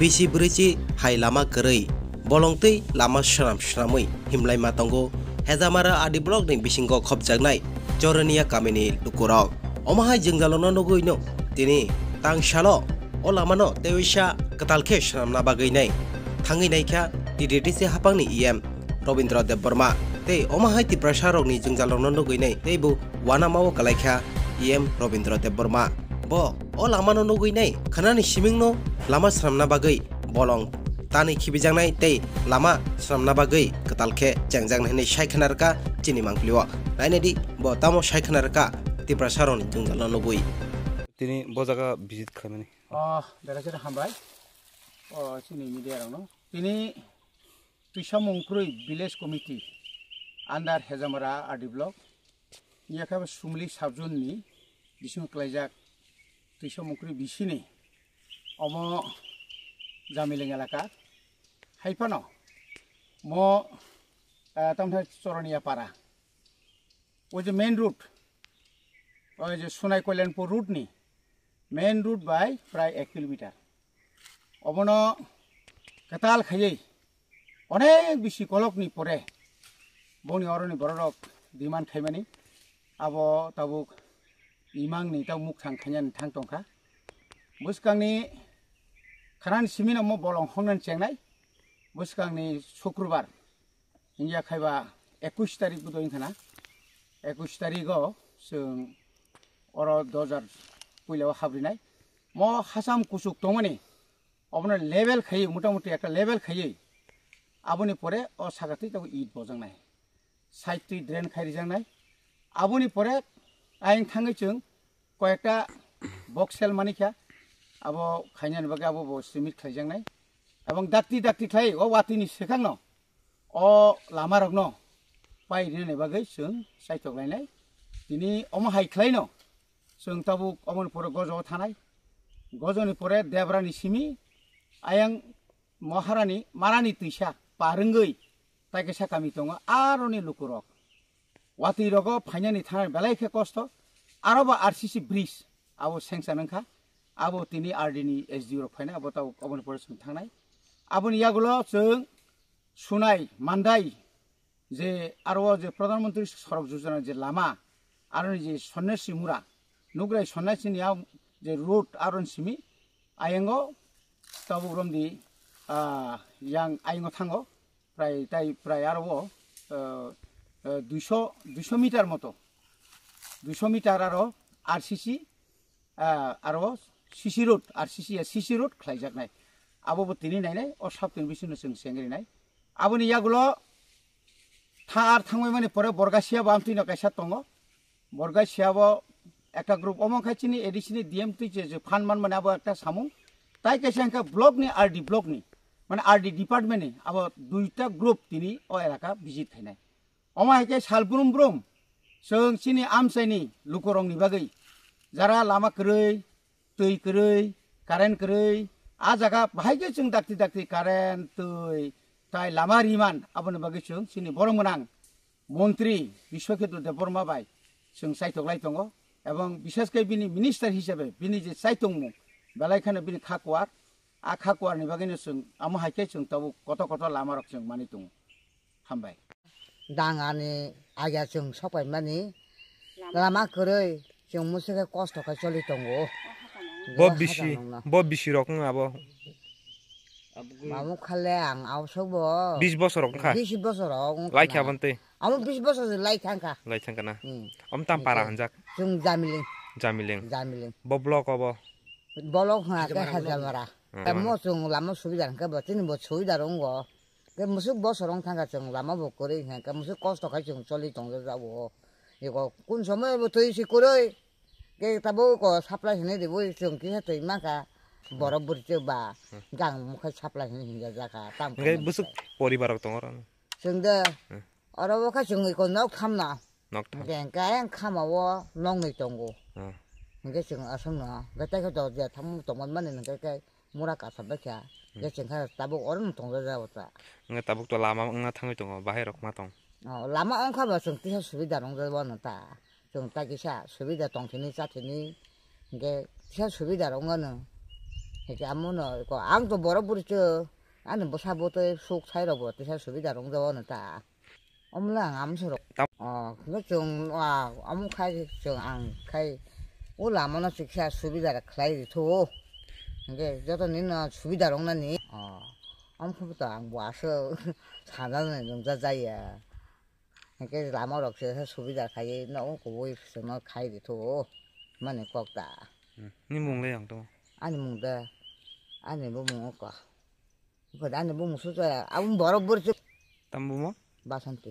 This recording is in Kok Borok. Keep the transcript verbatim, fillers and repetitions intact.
Bisi bwrwichi hai lama kwrwi, bolong tei lama swnam swnamwi himlaima tongo Hejamara R D block ni bisingo khopjaknai Choroniya kamini lukurok. Omo hai jwngjalono nugwino tini tang salo o lamano teisa kwtal khe swnamna bagwi nai thangwi naikha T D D C haphangni E M Robindra Debbarma tei omo hai Tiprasa rokni jwngjalrokno nugwi nai tei bo uanama o kwlaikha E M Robindra Debbarma. Bo o lamano nugwi nai khwnani simingno lama swnamna bagwi bolong tanwi khibijaknai tei lama swnamna bagwi kwtal khe chengjaknai hwnwi sai khna rwkha chini mangpili o. Nainai di bo tamo sai khna rwkha Tiprasa rokni jwngjalno nugwi. Tini bo jaga visit khaimani. Oh, belai khe hambai. Oh, chini media rokno. Tini Twisa Mungkrwi Village Committee under Hejamara R D Block, yakha Sumli Subzone ni bisingo klaijak Twisa Mungkrwi bisini omo Jamiling elaka. Haiphano mo, ah, tamthai Choroniya para. O je main road, o je Sonai Kalyanpur road ni main road bai prai ek kilometer. Obono kwtal khaiwi onek bisi kolokni pore boni oroni bororok demand khaimani abo tabuk imangni tabuk mukthang khainani thang tongkha. Bwskangni khwnani simino mo bolong hongnani chengnai. Bwskangni Sukrubar, India khaiba ekush tarik budo wngkhana. Ekush tarigo chwng oro dojar puila o habrinai. Mo hacham kuchuk tongmani obono level khaiwi, motamuti ekta level khaiwi, aboni pore o saka twi tabuk it bojaknai, side twi drain khai rijaknai. Aboni pore ayang thangwi chwng koyekta box sel manikha, abo khainani bagwi abo bo cement khaijaknai. Ebong dakti dakti khlai o watwini swkangno o lamarokno pai rinani bagwi chwng chaithok lainai. Tini omo hai khlaino chwng tabuk oboni pore gojo thanai. Gojoni pore Debrani simi ayang Maharani, Marani twisa par wngwi tai kaisa kami tongo, aroni lukurok watwi rogo phainani thangna belai khe kosto. Aro bo R C C bridge abo sanction wngkha, abo tini R D ni S D O rok phaina abo tabuk oboni pore chwng thangnai. Aboni yagulo chwng Sunai Mandai je aro o je Pradhan Mantri Sadak Yojana je lama, aroni je Sanyasi Mura, Nukrai Sanyasi ni a je road aroni simi ayango tabuk romdi, ah, yang ayango thango, prai tai prai aro o, ah, ah, duiso, duiso meter moto, duiso meter aro R C C, ah, aro C C road, R C C ya C C road khlaijaknai. Abo bo tini nainai, o saptini bisingo chwng sengrinai. Aboni yagulo tha ar thangbai mani pore Borgasia bo amtwino kaisa tongo. Borgasia bo ekta group, omo khe chini A D C ni D M twi je, je phan man mani abo ekta samung. Tai kaisa hwnkhe block ni, R D block ni, mane R D department ni abo duita group tini o elaka visit khainai. Omo hai khe sal brum brum chwng chini amchaini lukurokni bagwi jara lama kwrwi, twi kwrwi, current kwrwi, a jaga bahai khe chwng dakti dakti current, twi, tai lama riman, aboni bagwi chwng chini borok gwnang montri Biswakhetu Debbarma bai chwng chaithok lai tongo. Ebong bishesh khe bini minister hisabe bini je chaitongmung belai kheno bini kha kuar, a kha kuarni bagwino chwng amo hai khe chwng tabuk koto koto lamarok chwng manwi tongo. Hambai. Dangani aya chwng sopaimani lama kwrwi chwng musu khe kosto khe choli tongo. Bo bisi, bo bisi rok wng abo. Mamu khale ang abosok bo. Bis bosor rok wngkha? Bis bosor rok wngkha. Laikha na. Aboni twi? Amo bis bosor se laikha wngkha. Laikha wngkha na? Hmm. Om tam para hanjak? Chwng Jamiling. Jamiling. Jamiling. Bo block obo? Block ha khe Hajamara. Hajamara. Hmm. Tamo chwng lama subida hwnkhe bo chini bo subida rok wngo. Ke musuk bosor wng thangkha chwng lama bo kwrwi hwnkhe musuk kosto khai chwng choli tongjago. Eko kun somoy bo twi si kwrwi. Ke tabuk ko supply hinwi rwui chwng kisa twi mankha. Borok bwrwi chwng ba gang mukhai supply hinwi hinjak jakha. Tam hwnkhe khe busuk poribar rok tongo oro? Chwng de oro bo khe chwng eko nok thamno. Nok tham. Hwnkhe hwnkhe ayang khama o nok nwi tongo. Hmm. Hwnkhe chwng aswkno hwnkhe tei khe dorja thangma tongmani hwnkhe khe mura kaisa baikha. Hmm. Hwnkhe chwng khe tabuk oro no tongjago ta. Hwnkhe tabuk to lama wngna thangwi tongo, bahai rok ma tong. Oh, lama wngkha ba chwng kisa subida rwngjak wano ta. Chwng ta kisa subida tongthini chathini hwnkhe kisa subida rwngo no. Hingke amono ko ang to borok buri cho ani bwsa bo tei suk sai rok bo tisa subida rong jago no ta. Omla ang amsa rok. Tam- Oh, no chwng ah, amo khai chwng ang khai o lama no chiksa subida rok khlai di tho. Hingke joto ni no subida rong nani. Oh, am khu to ang bo aso sana no nung ja jaya. Hingke lama rok se subida khai no ko boi se no khai di tho. Mani kok ta. Hmm. Ni mung le yang to? Ani mung da. Ani bo mung ko. Ko da ani bo mung su ja. Abun borok buri cho. Tam bo mo? Basanti.